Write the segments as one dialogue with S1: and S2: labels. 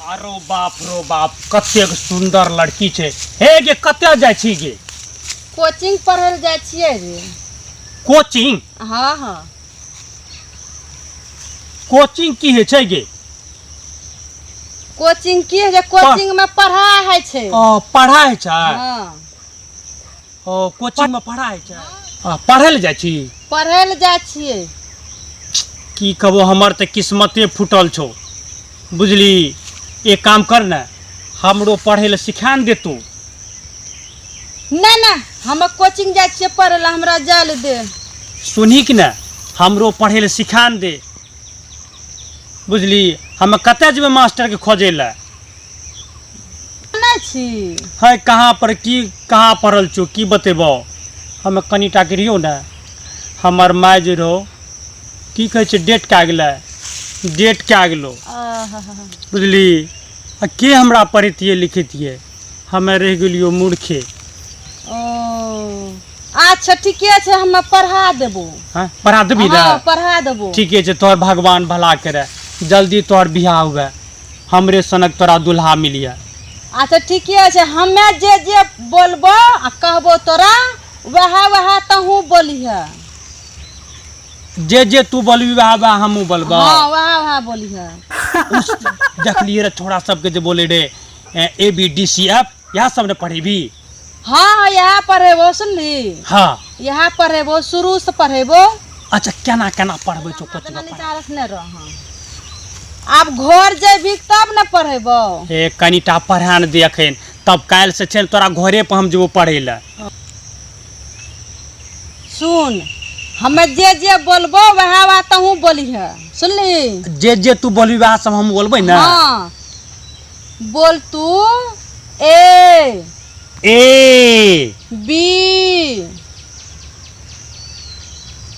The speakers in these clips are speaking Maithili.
S1: अरो बाप रो बाप, कतेक सुंदर लड़की छै। हे गे, कतऽ जाइ छी गे?
S2: कोचिंग पढ़ै लए जाइ छियै रे।
S1: कोचिंग?
S2: हँ हँ।
S1: कोचिंग की होइ छै गे?
S2: कोचिंग की होइ छै? कोचिंग में पढ़ाइ होइ छै।
S1: ओ, पढ़ाइ होइ छै?
S2: हँ।
S1: ओ, कोचिंग में पढ़ाइ होइ छै। आ, पढ़ै लए जाइ छी?
S2: पढ़ै लए जाइ छियै।
S1: की कहबो, हमर तऽ किस्मते फूटल छौ, बुझली? एक काम कर ने, हमरो पढ़ै लए सिखा ने दे तू।
S2: नहि नहि, हम कोचिंग जाइ छियै पढ़ै लए, हमरा जाय लए दे।
S1: सुनही कि ने, हमरो पढ़ै लए सिखा ने दे, बुझली? हम कतऽ जेबै मास्टरके खोजै लए?
S2: नहि छी।
S1: है, कहाँ पर की कहाँ पढ़ल छौ, की बतेबौ। हम कनिटा के रहियौ ने, हमर माय जे रहो, की कहै छै, डेट कए गेलै, डेट कए गेलौ।
S2: आहा।
S1: बुझली? आ के हमरा पढ़ैतियै लिखैतियै? हमे रहि गेलियौ मूर्खे।
S2: ओ अच्छा, ठीके छै, हम पढ़ा देबो।
S1: हाँ, पढ़ा देबी ने?
S2: हाँ, पढ़ा देबो।
S1: ठीके छै, तोहर भगवान भला करे, जल्दी तोहर बियाह हुए, हमरे सनक तोरा दुल्हा मिलिए।
S2: अच्छा, ठीके छै, हमे जे जे बोलबो आ कहबो तोरा, वएह वएह तहूँ बोलिहे।
S1: जे जे तू बोलबी, वएह वएह हमहूँ बोलबो।
S2: हाँ, वएह वएह बोलिहे।
S1: उस देखलिए रे, छोड़ा सबके जे बोले रे A B D C F, इएह सब ने पढ़ेबी?
S2: हाँ, इएह पढ़ेबो, सुनली?
S1: हाँ।
S2: इएह पढ़ेबो, शुरू से पढ़ेबो।
S1: अच्छा, केना केना पढ़बै छौ कोचिंग?
S2: अपना नीचा रखने रह। हाँ, आब घर जेबही तब ने पढ़ेबो।
S1: हे, कनिटा पढ़ा ने दे अखन, तब काल्हि से छै ने तोरा घरे पर हम जेबो पढ़ै लए।
S2: सुन, हमे जे जे बोलबो वएह वएह तहूँ बोलिहे, सुनली?
S1: जे जे तू बोलबी, वएह सब हम बोलबै ने?
S2: हाँ, बोल तू, ए।
S1: ए।
S2: बी।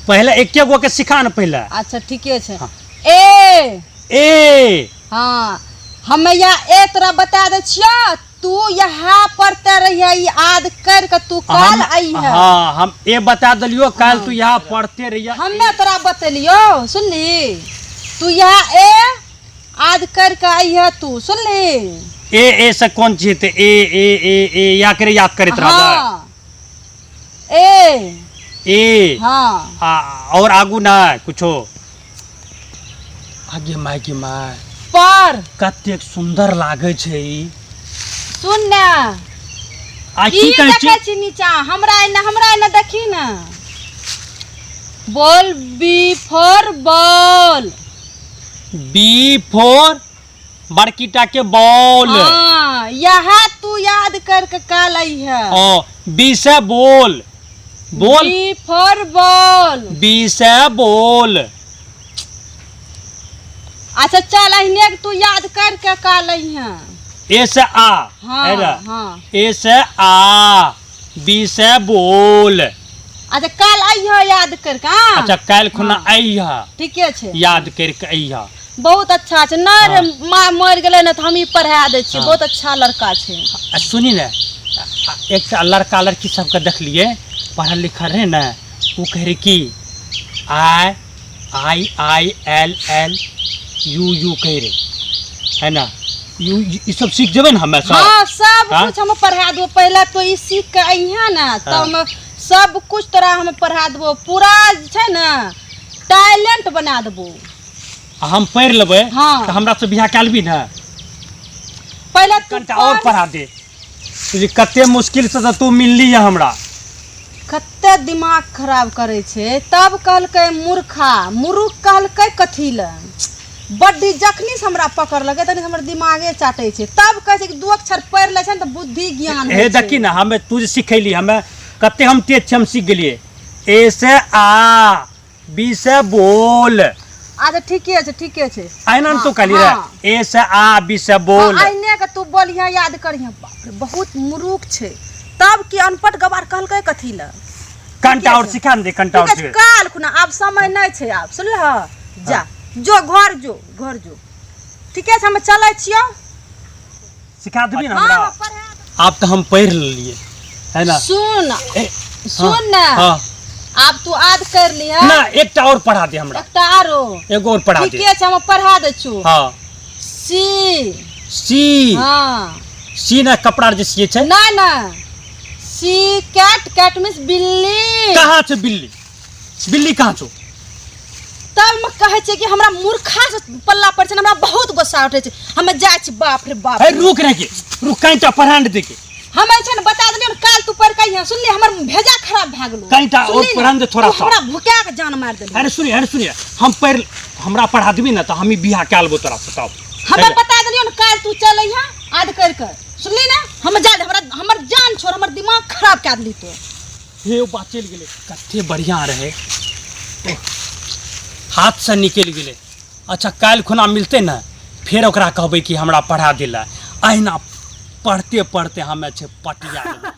S1: पहले एके गो के सिखा ने पहले।
S2: अच्छा, ठीके छै।
S1: हाँ।
S2: ए।
S1: ए।
S2: हाँ, हमे या ए तोरा बता दै छियो, तू यहाँ पढ़ते रहिए, ई याद कर के तू कल अइहे।
S1: हाँ, हम ए बता देलियो, काल तू यहाँ पढ़ते रहिए।
S2: हमे तोरा बतेलियो, सुनली? तू यहाँ ए याद कर के अइहे तू, सुनली?
S1: ए ए से कोन चीज हेतै? ए ए ए ए या करे याद करैत रहबै।
S2: हाँ, ए।
S1: ए।
S2: हाँ।
S1: आ और आगू ना कुछो? आगे माय के my.
S2: पर
S1: कतेक सुंदर लागै छै ई।
S2: सुन ने।
S1: आ
S2: की
S1: की कहै छी?
S2: देखै छी नीचा? हमरा एने, हमरा एने देखी ने। बोल, B for ball.
S1: B for बड़की टा के बॉल।
S2: हाँ, यह तू याद करके काल है।
S1: ओ, बी से बोल, बोल।
S2: B for ball.
S1: बी से बोल।
S2: अच्छा चल, अहिने के तू याद करके काल है।
S1: ए से आ।
S2: हाँ।
S1: है ना?
S2: हाँ।
S1: ए से आ, बी से बोल।
S2: अच्छा, काल अइह याद करके, हाँ?
S1: अच्छा, काल्हि खुना अइहा।
S2: ठीके छै।
S1: याद करके अइहा।
S2: बहुत अच्छा छै। नहि रे, माँ मरि गेलै ने, तऽ हम ई पढ़ा दै छियै।
S1: हाँ।
S2: बहुत अच्छा लड़का छै।
S1: आ सुनी ने, एकटा लड़का लड़की सबके देखलिए, पढ़ल लिखल रहे ने, ओ कहै रहे कि I I I L L U U कहै रहे, है ना? यू ई सब सीख जेबै ने हमे सब?
S2: हाँ, सब
S1: हाँ?
S2: कुछ हम पढ़ा देबो। पहले तो ई सीख के अइहे ने, तब हम सब कुछ तोरा हम पढ़ा देबो। पूरा जे छै ने, टैलेंट बना देबो।
S1: आ हम पढ़ि लेबै
S2: हाँ।
S1: तऽ हमरा से बियाह कए लेबही ने?
S2: पहले तू
S1: कनिटा और
S2: पढ़।
S1: पढ़ा दे। तुझे कते मुश्किल से तऽ तू मिलली है हमरा।
S2: कते दिमाग खराब करै छै। तब कहलकै मूर्खा, मुरुख कहलकै कथी लए। बड्डी जखनी से हमरा पकड़लकै तखनी से हमर दिमागे चाटै छै। तब कहै छै कि दू अक्षर पढ़ि लै छै ने तऽ बुद्धि ज्ञान
S1: हे
S2: होइ छै।
S1: देखी ने, हमे तू जे सिखैली, हमे कते हम तेज छै, हम सीख गेलियै। ए से आ, बी से बोल।
S2: अच्छा, ठीके छै, ठीके छै।
S1: अहिना ने तू कहली रे?
S2: हाँ।
S1: ए से आ, बी से बोल।
S2: हाँ, अहिने के तू बोलिहे, याद करिहे। बाप रे, बहुत मुरुख छै। तब की अनपढ़ गवार कहलकै कथी लए।
S1: कनिटा और सिखा ने दे, कनिटा और।
S2: ठीक छै।
S1: सिखा।
S2: काल खुना, आब समय नहि छै आब, सुनलह? जा, जो घर जो, घर जो। ठीके छै, हम चलै छियौ।
S1: सिखा देबी ने
S2: हाँ।
S1: हमरा?
S2: हाँ, पढ़ा।
S1: आब तऽ हम पढ़ि लेलियै, है ना?
S2: सुन।
S1: ए,
S2: सुन ने।
S1: हाँ।
S2: आब तू याद कर लिह।
S1: ना, एकटा और पढ़ा दे हमरा।
S2: एकटा आरो?
S1: एगो और पढ़ा दे।
S2: ठीके छै, हम पढ़ा दै छु।
S1: हाँ।
S2: सी।
S1: सी।
S2: हाँ।
S1: सी ने कपड़ा जे सिए छै।
S2: ना ना, सी कैट, कैट मीन्स बिल्ली।
S1: कहाँ छै बिल्ली? बिल्ली कहाँ छौ?
S2: तब हम कहै छियै कि हमरा मूर्खा से पल्ला पड़ै छै ने, हमरा बहुत गुस्सा उठै छै। हमे जाइ छी, बाप रे बाप।
S1: हे रुक रे के रुक, कनिटा पढ़ा ने दे के।
S2: हम जे छै ने बता देलियै ने, काल्हि तू पढ़ के अइहे। सुनली, हमर भेजा खराब भए गेलो।
S1: कनिटा और
S2: सुनली ने?
S1: पढ़ा ने दे थोड़ा
S2: तू
S1: सा।
S2: हमरा भुका के जान मारि देलही।
S1: अरे सुनिए, अरे सुनिए, हम पढ़, हमरा पढ़ा देबी ने तऽ हम ही बियाह कए लेबो तोरा से तब।
S2: हमे बता देलियै ने, काल्हि तू चल अइहे आद करि के। सुनली ने, हम जा, हमरा हमर जान छोड़, हमर दिमाग खराब कए देली तू।
S1: हे ओ बात चलि गेलै, कते बढ़िआँ रहै, हाथसँ निकलि गेलै। अच्छा काल्हि खुना मिलतै ने, फेर ओकरा कहबै कि हमरा पढ़ा दिला। अहिना पढ़ते पढ़ते हमे छै पटिया लेबै।